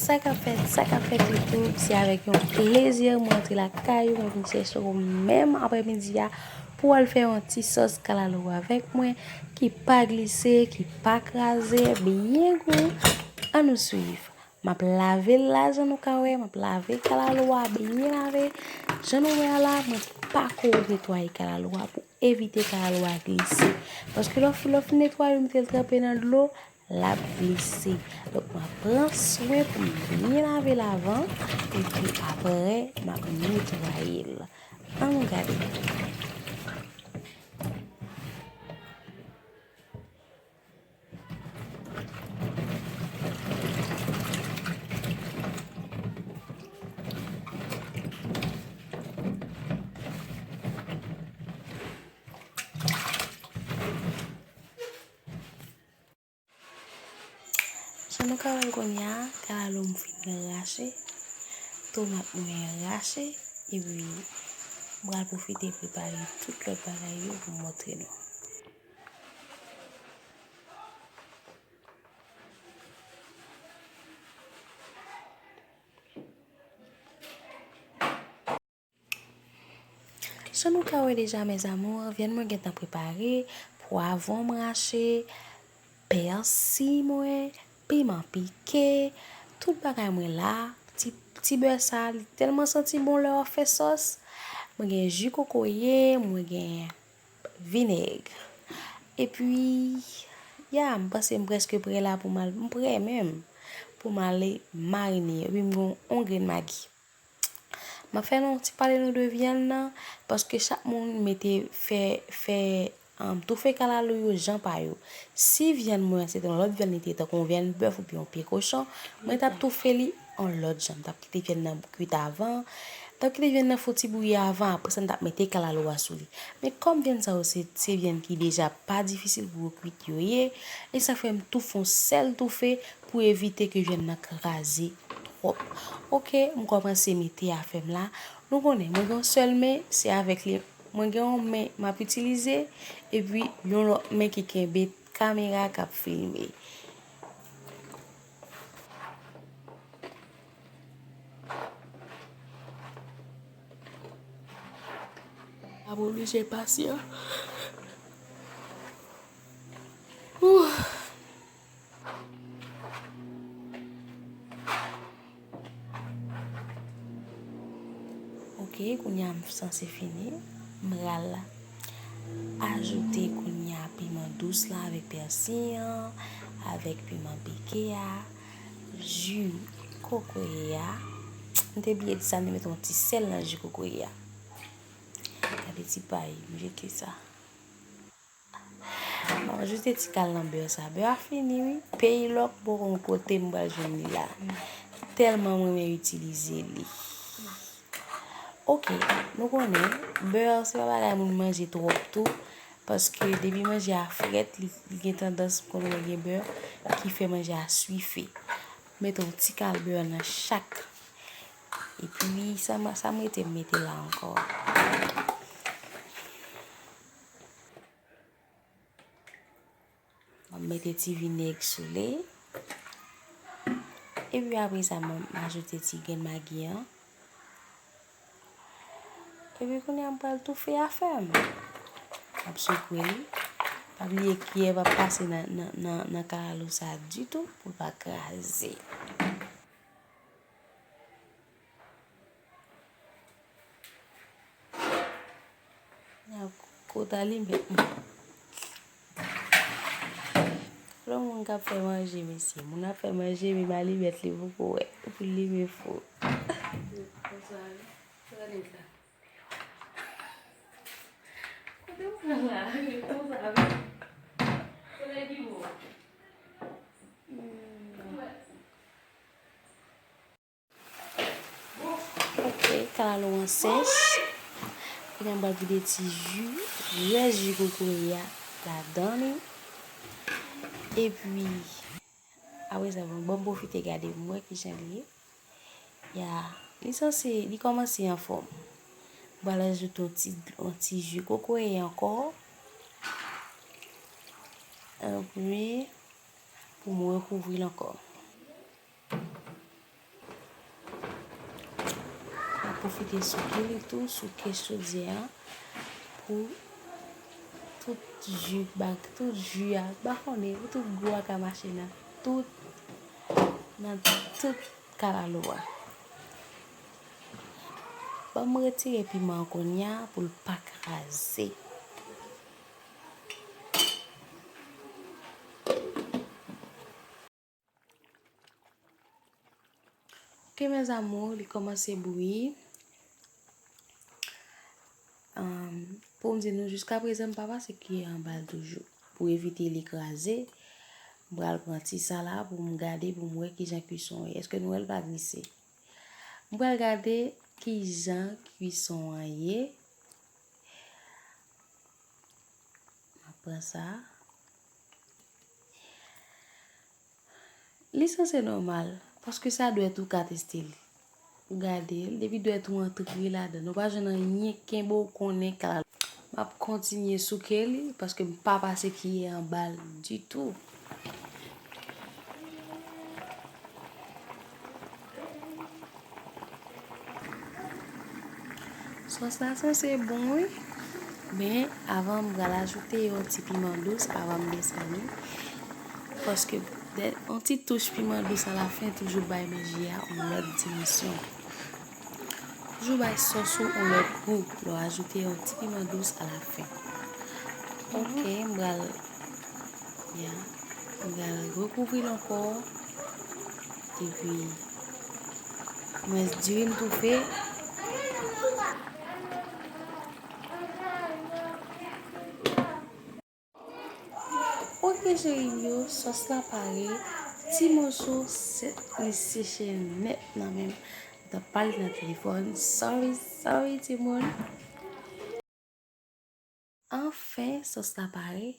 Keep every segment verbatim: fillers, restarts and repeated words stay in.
Sa k ap fèt, sa k ap fèt YouTube, se avèk yon plezi mwen antre lakay ou, mwen vin chèche ou menm aprèmidi a pou w al fè yon ti sòs kalalou avèk mwen ki pa glise, ki pa kraze, byen gou. Ann nou swiv. M ap lave l la, jan nou ka wè, m ap lave kalalou a byen lave. Jan nou wè a la, mwen pako netwaye kalalou a pou evite kalalou a glise. Paske lè w fi-, lè w fin netwaye, w mete l tranpe nan dlo, l ap glise. Donk, m ap pran swen pou m byen lave l avan, epi apre, m ap netwaye l. Ann nou gade. Jan nou ka wè l kounye a, kalalou m fin rache, tomat mwen rache, epi m pral pwofite prepare tout lòt bagay yo pou m montre nou. Jan nou ka wè deja, mes amours, vyann mwen gentan prepare, pwavwon m rache, pèsi mwen, piman pike, tout bagay mwen la. Ti, ti bè sa, li tèlman santi bon lè w ap fè sòs. Mwen gen ji kokoye, mwen gen vinèg. Epi, ya, m panse m prèske prè la pou m al, m prè menm pou m ale marine yo. Epi m gen yon grenn magi. M ap fè nou ti pale nou de vyann nan, paske chak moun mete fè, fè, um, toufe kalalou yo jan pa yo. Si vyann mwen se te yon lòt vyann li te ye, tankou yon vyann bèf oubyen yon pye kochon, mwen t ap toufe li yon lòt jan. M t ap kite vyann nan kwit avan, m t ap kite vyann nan fè yon ti bouyi avan, apre sa m t ap mete kalalou a sou li. Men kòm vyann sa yo se, se vyann ki deja pa difisil pou yo kwit yo ye, e sa fè m tou fè yon sèl toufe pou evite ke vyann nan kraze twòp. Oke, m kòmanse mete afè m la. Nou konnen, mwen gen yon sèl men, se avèk li, mwen gen yon men m ap itilize, epi yon lòt men ki kenbe kamera k ap filme. M ap oblije pasyan. Ouh. Oke, kounye a m sanse fini. M pral ajoute kounye a piman dous la avèk pèsi an, avèk piman pike a, ji kokoye a. M te bliye di sa, m te mete yon ti sèl nan ji kokoye a. Gade ti pay, m jete sa. M ap ajoute ti kal nan bè sa. Bè a fini, wi. Peyi lòk poko kote m pral jwenn li la. Tèlman m renmen itilize li. Oke, nou konnen, bè se pa bagay moun manje twòp tou, paske depi manje a frèt, li, li gen tandans, m konnen mwen gen bè, ki fè manje a swife. Mete yon ti kal bè nan chak. Epi, sa, sa m rete m mete la ankò. Mwen mete ti vinèg sou li. Epi apre sa, mwen ajoute ti grenn magi an. Epi kounye a, m pral toufe afè m. M ap sekwe li. Pa bliye kiyè pa pase nan, nan, nan, nan kalalou sa ditou pou l pa kraze. N ap kot alimèt mwen. Lè moun k ap fè manje, mesye. Moun ap fè manje, menm alimèt li poko wè. Pou l limen fou. Konsa, wi. Sa nèg la. Kote w pran la? Konsa, wi. Kolè ki bon. Hmm. Ok, kalalou an sèch. Kounye a m pral vide ti ji, rès ji kokoye a ladan li. Epi, apre sa, bon, ban m pwofite gade pou m wè kijan li ye. Ya, li sanse, li kòmanse anfòm. M pral ajoute yon ti, yon ti ji kokoye ankò. Epi, pou m rekouvri l ankò. Pwofite souke li tou, souke chodyè a pou tout ji, bag, tout ji a, m pa konnen, pou tout gou a ka mache nan tout, nan tout kalalou a. Ban m retire piman an kounye a pou l pa kraze. Ok, mes amours, li kòmanse bouyi. Ahn, pou m di nou, jiska prezan, m pa pase kiyè anba l toujou. Pou evite li kraze, m pral pran ti sa la pou m gade, pou m wè kijan kwison an ye. Èske nou wè l pa glise? M pral gade kijan kwison an ye. M ap pran sa. Li sanse nòmal, paske sa dwèt ou ka teste l. Ou gade l, depi dwèt ou antre ladan l, ou pa jwenn anyen kenbe w konnen kalalou. M ap kontinye souke li, paske m pa pase kiyè anba l ditou. Sòs la sanse bon, wi. Men, avan m pral ajoute yon ti piman dous, avan m desann li. Paske, de, yon ti touch piman dous alafen toujou bay manje a yon lòt dimansyon. Toujou bay sòs ou yon lòt gou, lè w ajoute yon ti piman dous alafen. Ok, m pral, ya, m pral rekouvri l ankò. Epi, mwen diri m toufe. Ok, cheri m yo, sòs la pare. Ti moso, se, li seche nèt nan men m. M t ap pale nan telefòn. Sorry, sorry, timoun. Anfen, sòs la pare.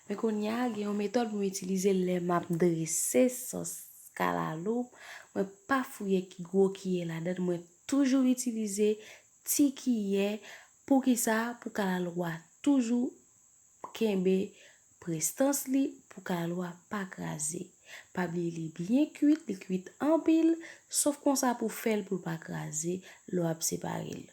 Men kounye a, gen yon metòd mwen itilize lè m ap drese sòs kalalou. Mwen pa fouye ki gwo kiyè ladan l, mwen toujou itilize ti kiyè. Poukisa? Pou kalalou a toujou kenbe prestans li, pou kalalou a pa kraze. Pa bliye li byen kuit, li kuit anpil, sof konsa pou fè l pou l pa kraze lè w ap separe l.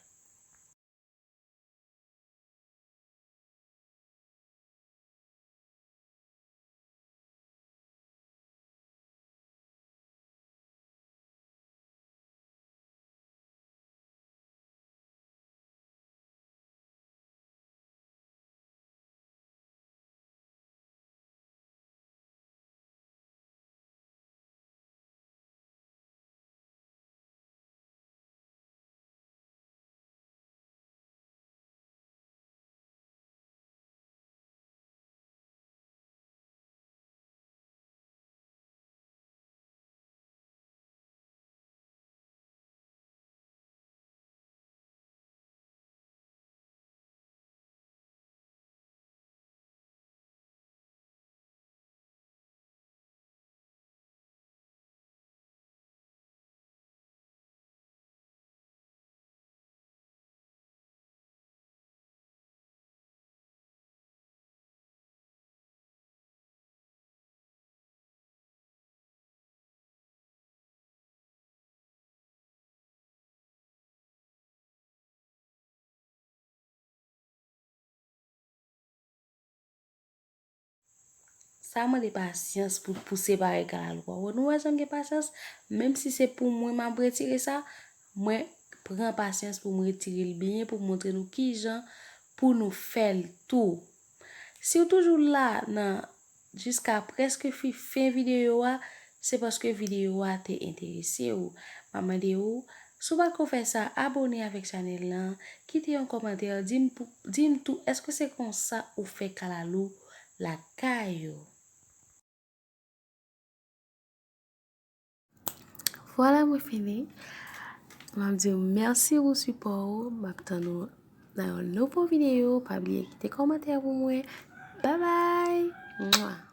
Sa mande pasyans pou, pou separe kalalou a. Ou wè, nou wè jan m gen pasyans? Menm si se pou mwen m ap retire sa, mwen pran pasyans pou m retire l byen, pou m montre nou kijan pou nou fè l tou. Si w toujou la nan jiska prèske fi, fen videyo a, se paske videyo a te enterese w. M ap mande w, si w pa ko fè sa, abòne avèk chanèl lan, kite yon kòmantè, di m pou, di m tou, èske se konsa ou fè kalalou lakay ou? Vwala, mwen fini. M ap di w mèsi pou sipò ou. M ap tann ou nan yon nouvo videyo. Pa bliye kite kòmantè pou mwen. Babay! Mwa!